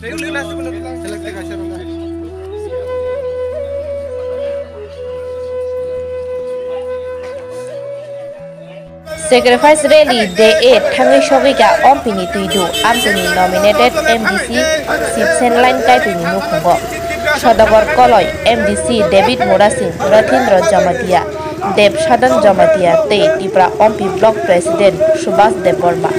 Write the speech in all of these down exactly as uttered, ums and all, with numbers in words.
Sacrifice Rally Day eight thangwi sogwi kha Ompini Twidu, Amchaini nominated M D C Sibsen Line Kaitwini nukhungo. Sodagor Koloi, M D C David Murasing, Rathindra Jamatia, Dev Sadan Jamatia tei Tipra Ompi Block President Subhas Debbarma.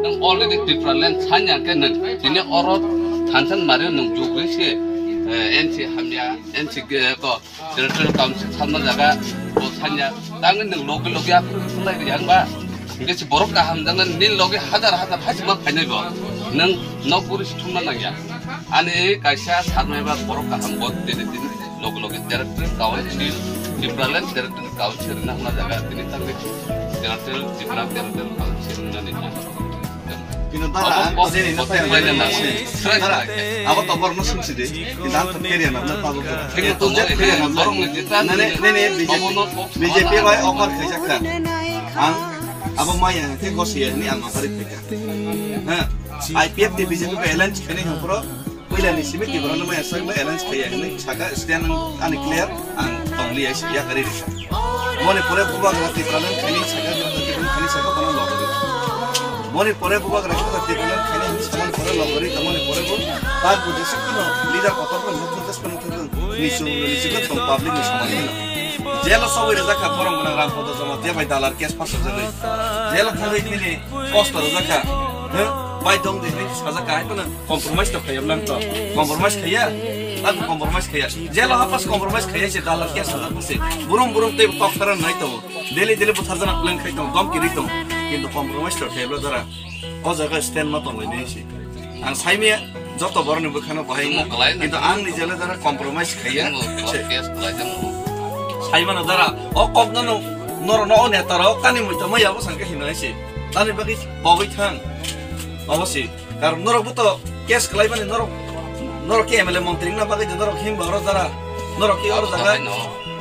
Nang already Tipraland sanya ke nang tini oro thansan mario nang jugri se, eh, N C hamya, N C ge ko Territorial Council sanma jaga bo sanya. Tangni nang logi logi akhur khulai ri yang ba. Nge si borok kaham jang nang ni logi hajar hajar hajima phainai bo. Nang nok puri si thumna nang ya. Ani kaisa sarmai ba borok kaham bo tini tini logi logi Territorial Council, Tipraland Territorial Council rina hwnna jaga tini tangni Territorial Tipra Territorial Council rina ni. Kino dara ang jeni na tayang bai na se. Dara, abo to borno sumsi de. Kino ang to keriya na na tabo to. Kino to je keriya na borong ni jeta. Nene, nene, B J P, B J P bai offer khaijak kha. Ang abo maya ke gosi ni ang offer khaijak. Ha, I P F ni B J P bai alliance khainai hwn phoro. Puila ni simi Tipraland maya sangma alliance khaiya hinwi saka stand ani clear ang tongli ai siya kari rikha. Moni pore bubagra Tipraland khaini saka, Tipraland khaini saka bono logori. Moni pore bubagra Tipraland khaini hinwi saman pore logori, tamoni pore bo tak bujesi kuno leader kotor ko nukho tes kono thang nisu nisu ko tong public ni somani hino. Jelo sogwi rwjak kha borong gwnang Rampodo Jamatia bai dalar case pass rwjagwi. Jelo thangwi thini kosto rwjak kha. He? Bai dong di hinwi sajak kha hai phano. Compromise to khaiya bwlang to. Compromise khaiya. Tabu compromise khaiya. Jelo hapas compromise khaiya se dalar ke sajak se. Burum burum tei tok tara nai to. Daily daily buthar jana plan khai to. Dom kiri to. Kintu compromise to khaiya bwla dara. O jaga stand ma tong lai nai se. Ang sai miya joto borok ni bwkhano bahai. Tamo kwlai na. Kintu ang ni jela dara compromise khaiya. Tamo se. Case kwlai tamo. Sai mano dara. O kok no no. Noro no o neta ro kani mui to maya bo sangke hinai se. Tani bagwi pogwi thang. Obo se. Karon norok bo to case kwlai mani norok, norok ke M L A montri wngna bagwi de norok himba oro jara. Norok ke oro jaga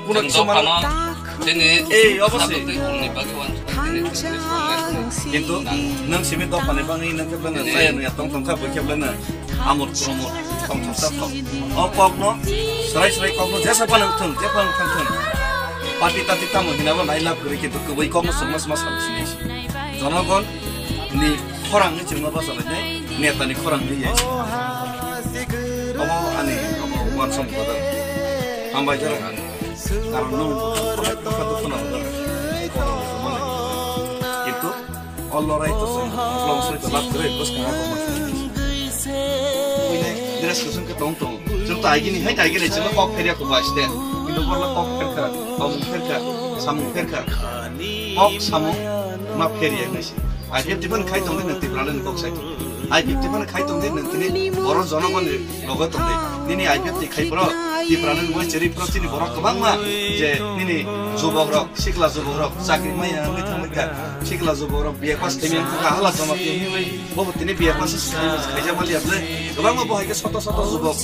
kuno kisa mano. Tini ei obo se. Twi ulni bagwi wan tini. Kintu nwng simi dophani bagwi nwng khe bwlano chaya nuya tong tong kha bwkhe bwlano amor promor tong tong sa tong. O kokno srai srai kokno jesa phano thung, je phano thang thung. Party tati tamo hinabo nai lab kwrwi kintu kwbwi kokno swngma swma sal sini. Jonogon ni khorang ni chwngma basa bai nai neta ni khorang ni ye. Omo ani omo wan som kodar. Hambai jara ani. Karon nung onek tokha dukhu na hodar. Kintu o lorai to song long soi to lab kre bus kana ko ma. Uine dress kusung ke tong tong. Chwng to aigini hai aigini chwng kok pheria ko bai ste. Kintu borla kok pherkha, kok pherkha, samung pherkha. Kok samung ma pheria nai. I P F T phano khai tongdi nwng Tipraland kok sai tong. I P F T phano khai tongdi nwng tini borok jonogon ni logo tongdi. Nini I P F T khai phoro Tipraland moi cheri phoro chini borok kwbangma je nini jubok rok, sikla jubok rok chakri maya wngwi thangwi kha. Sikla jubok rok B A pass khaimya wngkha hala joma khe hinwi bobo tini B A pass khaijak maliya bwle. Kwbangma bo hai khe soto soto jubok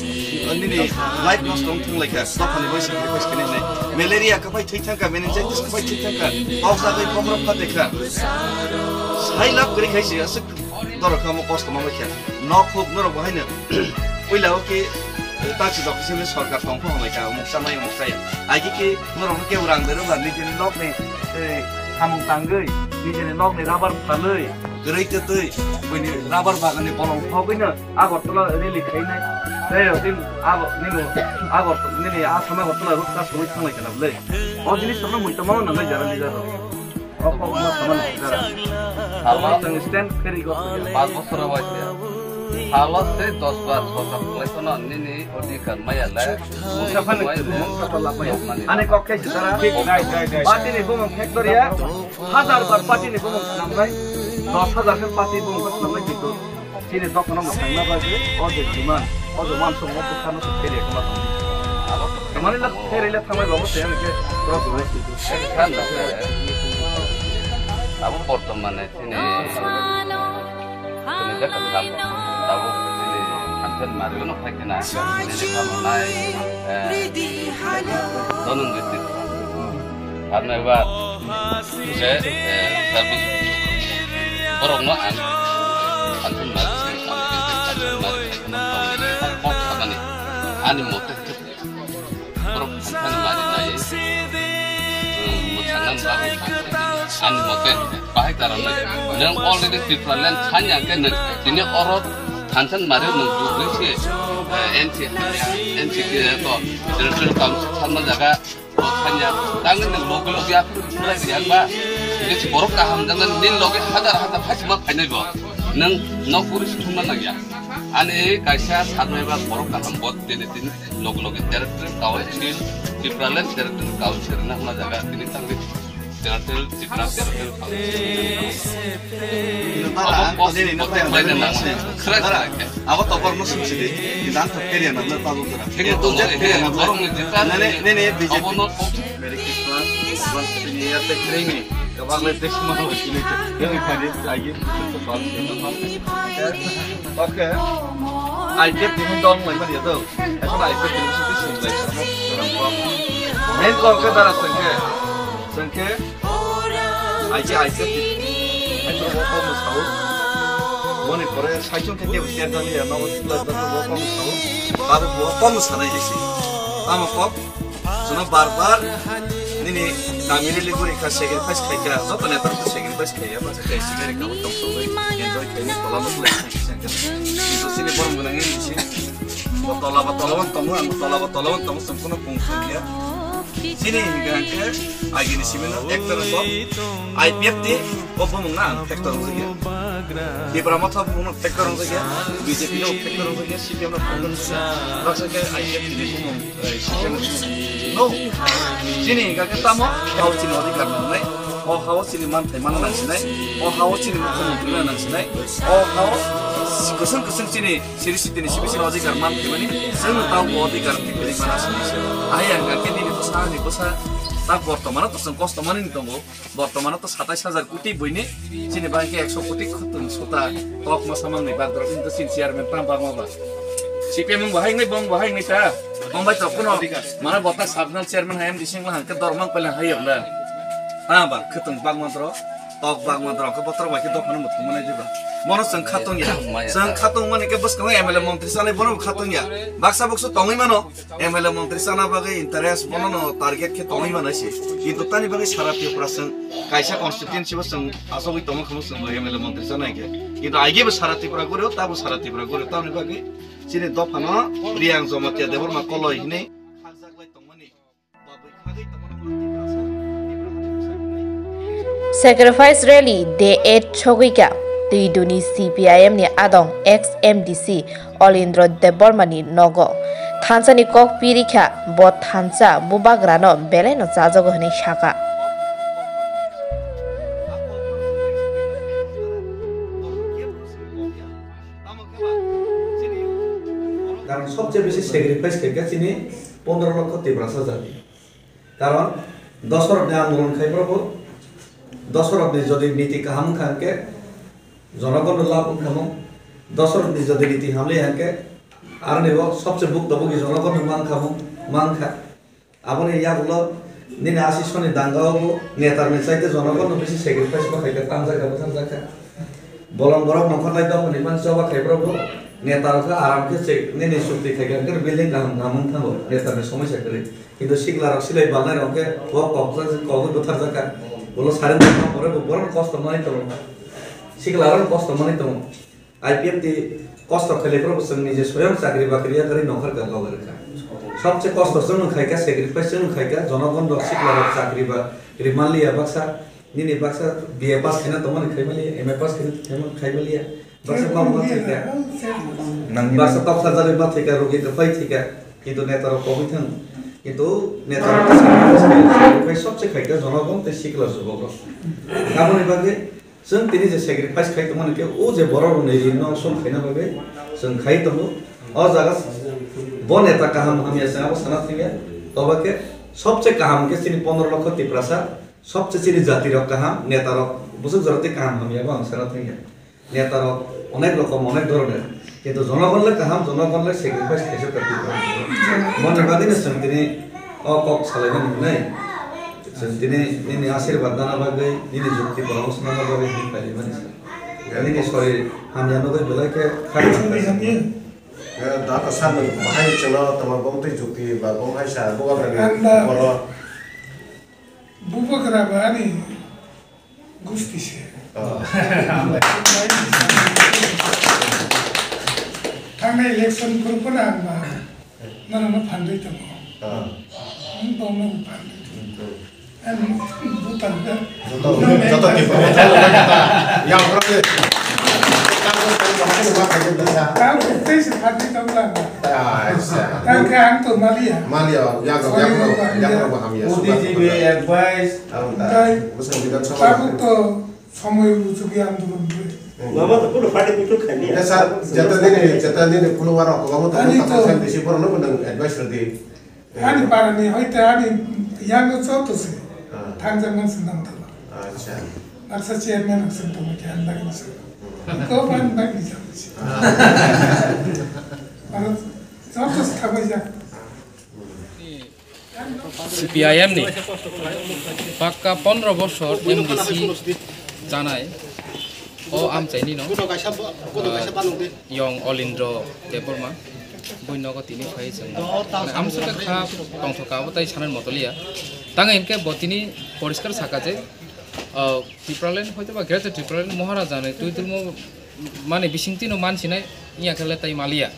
nini life nosto wng thang lai kha. Dophani bai sacrifice khainai hinwi malaria kwphai thwi thang kha, meningitis kwphai thwi thang kha, kok jagwi bokhorok pha de kha. Sai lab kwrwi khai se aswk dorok kha omo kosto ma bai kha. Nok huk norok bo haino puila o khe tachi jok khe sini sorkar tong pho hamai kha, umuk cha mai umuk cha ya. Ai khe khe norok no kebo rang de rwba nijeni nok ni, eh, samung tangwi, nijeni nok ni rubber phalwi, kwrwi twtwi, buini rubber bagan ni bolong thogwi no Agartala rally khainai. Tei rok tin abo nini Agartala nini Assam Agartala road ka songwi thanglai kana bwle. O jinis rokno muitu ma nangnai jara ni jara. O kok ma saman jara. Salo tang stand ferry go. Pas bosor bai se. Salo se dos bar sorkar khlai tono nini odhikar maya le. Mungsa phani mungsa phala maya. Ani kok khe jara. Party ni bumung factory ya. Hajar bar party ni bumung swnamnai. Dos hajar khe party bumung swnamnai kintu. Chini dophano mwthangna bagwi o je demand, o je uansukma bwkhano se pheria khema tongdi. Tamani la pherile thangbai babu se ani khe drop rwui. Abo bortomane chini, chini jaka sam, tabuk chini Hansel Mario no phai khena, chini khamanai, eh, Donon district. Arno ebar Hwnkhe, eh, service borokno ang thansa mari, ang thansa mari, kok sanani, ani mote khe borok thansa mari nai, hmm, mwthangna bagwi ani mote bahai karon nai. Nwng already Tipraland thani hwnkhe nwng tini oro thansa mari nwng jugwi se, eh, N C, N C T to Territorial Council thanma jaga. Bo thanya, tangni nwng logi logi aphuru phulai riyang ba. Nisi borok kaham jangna nini logi hajar hajar phaisima phainai bo. Nwng nok guri si thumna nangya. Ani kaisa sanmai ba borok kaham bo tini tini logi logi Territorial Council, Tipraland Territorial Council rwna hwnna jaga tini tangni Territorial Tipra Territorial Council. Abo post kotor khlaina nang. Khwrai khwrai khe. Abo topor no sumsidi. Idan to area na na tabu tora. Thik to area na borok ni jeta. Nene nene B J P. Abo no Merry Christmas. Advance Happy New Year te khrimi. Kabang le Christmas ni kini. Yang ikhani lagi. Okay. I P F ni dol mai mari do. Eso I P F ni sisi sumlai. Main ko ke dara sengke. Sengke. Aji aise ti, aise bo komo sao. Moni pore saichung khe tebo tiar dami ya, nogo plus dami bo komo sao. Babu bo komo sanai isi. Tamo kok, sono bar bar, nini kami rili guri kha sacrifice khai kha, joto neta rok sacrifice khai ya, basa kai sigari kabo tong tong bai, enjoy khai ni tola no play khai kha sengke. Itu sini borom gwnang ini isi. Bo tola ba tola wan tongo, ang tola ba tola wan tongo, sengkono pung sung ya. Chini hingka hingke agini simino actor ko I P F T ko bumung na ang actor wngya. Tipra Motha bumung actor wngya, B J P no actor wngya, C P M no actor wngya. Baksa ke I P F T ni bumung, eh, C P M no. No. Chini hingka ke tamo, hao chini odhikar nangnai. O hao chini manthai mana nangsinai. O hao chini mukha mukha nangsinai. O hao kusung kusung chini Siri sitini sibi sini odhikar man khaimani, chwng tau bo odhikar khaimani mana sini se. Ahai ang khe nini bwsa, ani bwsa, ta bortomano to chwng kosto manini tongo. Bortomano to satais hajar koti buini, chini bai khe ekso koti khutun suta, tok ma samang ni bagdrop ni to chini chairman tam bagma ba. C P M wng bahai ngai, bong bahai ngai ta. Bong bai to kuno, mana bota sabnal chairman hayam dising la hangke dormang pelang hayam la. Ta ba khutun bagma dro. Tok bagma dro khe botrok bai khe dophano muthung manai diba. Mono chwng khatong ya. Chwng khatong mani khe bwskango M L A montri sanai bono khatong ya. Baksa buksu tongwi mano. M L A montri sana bagwi interest bono no target khe tongwi manai se. Kintu tani bagwi sara Tripura chwng kaisa constituency bo chwng asogwi tongma khamo chwng bo M L A montri sanai khe. Kintu aige bo sara Tripura gureo, tabo sara Tripura gureo. Tamni bagwi chini dophano Riyang Jamatia Debbarma Koloi hinwi khakjaklai tongmani. Sacrifice Rally Day eight sogwika Twiduni C P I M ni adong ex M D C Olindro Debbarma ni nogo. Thansa ni kok pirikha bo thansa bubagrano belai no chajago hwnwi saka. Karon sobse besi sacrifice khaikha chini pondro lokho Tiprasa jati. Karon dosorokni andolon khai phuru dosorokni jodi niti kaham wngkha hwnkhe jonogonno labh wngkha mung, dosorokni jodi niti hamli hwnkhe aroni bo sobse bukto bugi jonogonno mankha mung, mankha. Aboni yagulo nini asisoni dangao bo netarni chaite jonogonno bisi sacrifice bo khaikha, tanjakha, butharjakha. Bolong borok nongkhornai dophani phano choba khai borok bo neta rok khe aram khe che nini chukti khai khe building kaham kaham wng thango netarni somoi sa kwrwi. Kintu sikla rok silai balnai rok khe bo kok kok butharjakha. Ulo surrender ma pore bo borok kosto manwi tongo. Sikla rok kosto manwi tongo. I P F T kosto khailai phuru bo chwng nije soyang chakri bakri yakarwi nongkhor ka logi rwkha. Sobse kosto chwng khai kha, sacrifice chwng khai kha, jonogon rok sikla rok chakri ba rimaliya baksa. Nini baksa B A pass khaina tongmani khaimaliya, M A pass khaina tongmani khaimaliya. Baksa kok ma thwikha. Nangni baksa toksa jari ma thwikha, rugi kwphai thwikha. Kintu neta rok kobwi thang. Kintu neta rok sacrifice sobse khaikha jonogon tei sikla jubok rok. Aboni bagwi chwng tini je sacrifice khai tongmani khe o je borok rokni rinno sum khaina bagwi chwng khai tongo. O jaga bo neta kaham hamya chwng abo sana thangya. Toba khe sobse kaham khe chini pondro lokho Tiprasa. Sobse chini jati rok kaham, neta rok bwswk jora tei kaham hamya bo ang sana thangya. Neta rok onek rokom, onek dhoroner. Kintu jonogon le kaham, jonogon le sacrifice khaijak kha Tripura. Moni bagwi no chwng tini o kok salaimani hwnwi. Chwng tini nini asirwad nana bagwi, nini jukti poramorsho nana bagwi hinwi phaimani se. Nini sori hamya nugwi belai khe kha. Chwngni hamya. Eh, da ta san bahai chwngno tongma bong twi jukti ba bong hai sa bubagra ni. Ang da boro. Bubagra ba ani gusti se. Oh. Thangnai election phuru phano ang ba norokno phandwi tongo. Ah. Ang tongno phandwi tongo. Hmm. Ang butan da. Joto, joto Tripura. Yang berarti. Kamu tadi bahkan apa aja bisa. Kamu tadi sempat di kamu lah. Ah, iya. Kamu ke ang tuh Malia. Malia, ya, ya, ya, ya, ya, ya, ya. O D G B advice. Ang ta. Dai. Bwswng Bidhan Sabha. Tabuk to somoi uchukwi andolon rwi. Mama to kuno party kuchuk khani. Ya, sir, jeta dini, jeta dini follower rok kwbangma tongo, ani to. Tamo sen bisi borokno bo nwng advice rwdi. Ani parani hoite ani yango joto se. Ah. Thangjak man sindang tala. Acha. Baksa chairman rok sing tongma khe ani bagwi se. Hmm. Ko ani bagwi se. Ah. Aro joto se thabai jak. Hmm. C P I M ni pakka pondro bosor M D C chanai o amchaini no, ah, yong Olindro Debbarma bui nogo tini phai chwng amswk kha tongthok abo tai sanani motoliya. Tang hinkhe bo tini poriskar saka je, ah, Tipraland hoito ba Greater Tipraland Maharaja ni twi twlmo mani bisingtwi no mansinai, iya khe le tai maliya.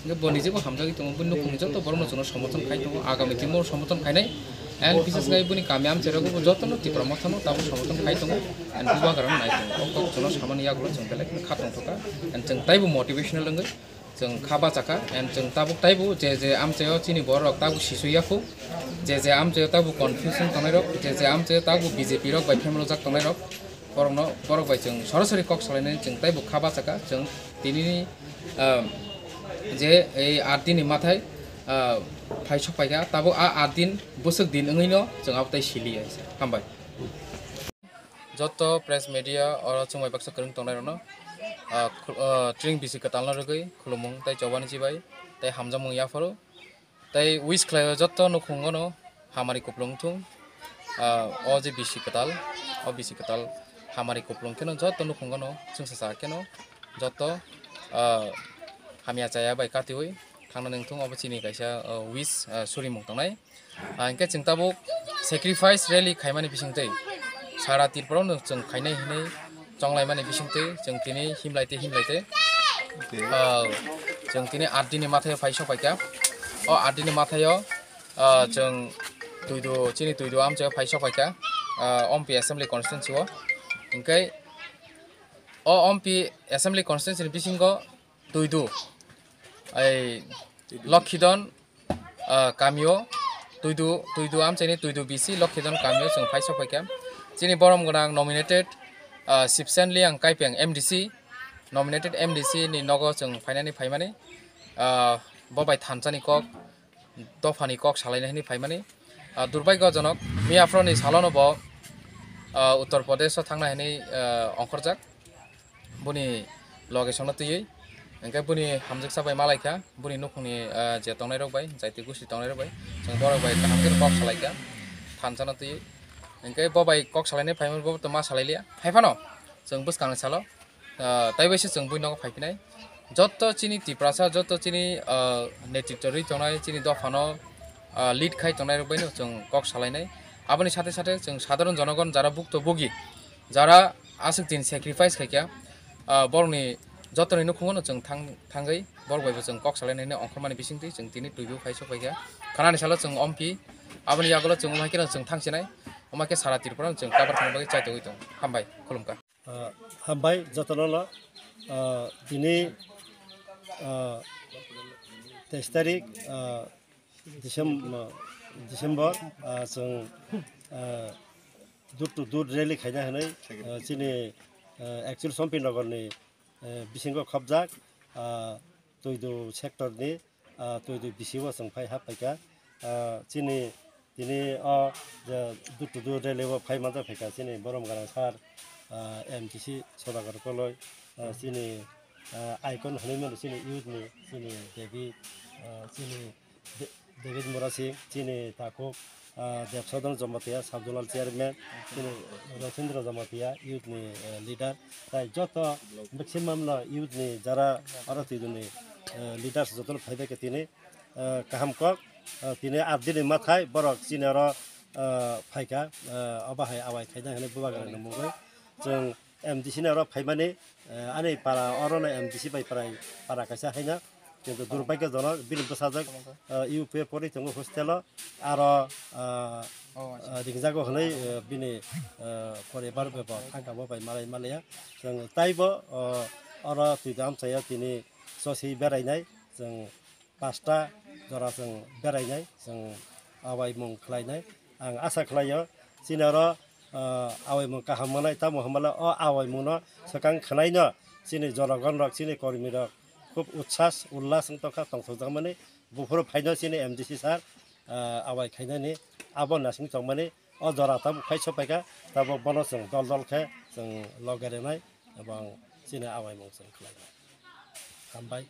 Hingke bo nijebo hamjagwi tongo, boni nukhungni joto borokno chwngno somorthon khai tongo, agami dino somorthon khainai. And bises khai boni kami amchai rogo bo jotono Tipra Mothano tabuk somorthon khai tongo, and bubagra no nai tongo. O kok chwngno samani yagulo chwng belai kheno kha tongthokha, and chwng taibo motivational wngwi chwng kha bachakha, and chwng tabuk taibo je je amchaio chini borok tabuk sisui yakho, je je amchaio tabuk confusion tongnai rok, je je amchaio tabuk B J P rok bai phemlojak tongnai rok, borokno, borok bai chwng sorasori kok salainani chwng taibo kha bachakha, chwng tinini, ah, je ei aat din ni mathai, ah, phai sok paikha, tabuk a aat din bwswk din wngwino chwng abo tai siliya. Hambai. Joto press media oro chwng bai baksa kwrwng tongnai rokno, ah, khu-, ah, tring bisi kwtalno rwgwi khulumung tei chobani chibai tei hamjakmung yapharo. Tei wish khlaio joto nukhungo no hamari kuplung thung. Ah, o je bisi kwtal, o bisi kwtal hamari kuplung kheno joto nukhungo no chwngsacha kheno joto, ah, hamya chaya bai katiwi thangna nangthung, obo chini kaisa, ah, wish, ah, surimung tongnai. Ah, hingke chwng tabuk sacrifice rally khaimani bisingtwi sara Tripura no chwng khainai hinwi chonglaimani bisingtwi chwng tini himlai tei himlai tei, ah, chwng tini aat din ni mathai phai sok paikha. O aat din ni mathaio, ah, chwng Tuidu, chini Tuidu amchaio phai sok paikha, ah, Ompi Assembly Constituency o. Hingke o Ompi Assembly Constituency ni bisingo Tuidu, ai, Lokhidon, ah, kamio, Tuidu, Tuidu amchaini Tuidu B C Lokhidon kamio chwng phai sok paikha. Chini borom gwnang nominated, ah, Sibsen Liang Kaipeng M D C, nominated M D C ni nogo chwng phainani phaimani, ah, bo bai thansani kok, dophani kok salaina hinwi phaimani. Ah, durbaigojonok, miyaphoroni salono bo, ah, Uttar Pradesh o thangna hinwi, ah, ongkhorjak. Boni loge songno twiwi, hingke boni hamjaksa bai malaikha, boni nukhungni, ah, je tongnairok bai, jaiti gusti tongnairok bai, chwng borok bai kaham khe kok salaikha, thansano twiwi. Hingke bo bai kok salainai phaimani bo to ma salailia, hai phano chwng bwskangni salo, ah, taibaise chwng bui nogo phaiphinai. Joto chini Tiprasa, joto chini, ah, netritwo rwi tongnai, chini dophano, ah, lead khai tongnairok baino chwng kok salainai. Aboni sate sate chwng sadharon jonogon jara bukto bogi, jara aswk din sacrifice khaikha, ah, borokni jotoni nukhungo no chwng thang-, thangwi borok bai bo chwng kok salainai hinwi ongkhormani bisingtwi chwng tini tuibu phai sok phaikha. Khanani salo chwng Ompi, aboni yagulo chwng wngkhe no chwng thangsinai, omo khe sara Tripura no chwng cover khaina bagwi chaitogwi tongo. Hambai, khulumkha. Ah, hambai jotono no, ah, tini, ah, teis tarik, ah, Decem-, ah, December, ah, chwng, ah, door to door rally khaina hinwi, ah, chini, ah, actual Sompinagar ni, ah, bisingo khopjak, ah, Tuidu sector ni, ah, Tuidu B C o chwng phai hap phaikha. Ah, chini tini o je door to door rally o phai manjak phaikha chini borom gwnang sir, ah, M D C Sodagar Koloi, ah, chini, ah, icon hinwi mano chini youth ni, chini David, ah, chini De-, David Murasing, chini takhuk, ah, Debsodon Jamatia, Sabdulal Chairman, chini Rothendra Jamatia, youth ni, eh, leader, tai joto maximum no youth ni jara aro twi ni, eh, leaders joto no phaibai khe tini, eh, kaham kok, eh, tini art din ni mathai borok chini aro, eh, phaikha, eh, obo hai awai khaina hwnwi bubagra ni mungwi chwng M D C ni oro phaimani, eh, ani para oro no M D C bai prai para kaisa haino, kintu durbaikyojonok bini bwsajwk, eh, U P A pori tongo hostel o, aro, ah, ah, ringjago hwnwi, eh, bini, eh, poribar bai bo thangkha bo bai malai malaya. Chwng taibo, oh, oro twi amchaio tini choswi berainai, chwng pasta jora chwng berainai, chwng awaimung khlainai. Ang asa khlaio, chini oro, ah, awaimung kaham manai, tamo hwnbahle o awaimungno swkang khwnaino chini jonogonrok, chini kormirok khub utsash, ullas wng tongkha, tongthokjakmani. Buphuru phaino chini M D C sir, ah, awai khainani abo nasing tongmani, o jora tabuk phai sophaikha, tabuk bono chwng dol dol khe chwng loge rwnai, ebong chini awaimung chwng khlainai. Hambai.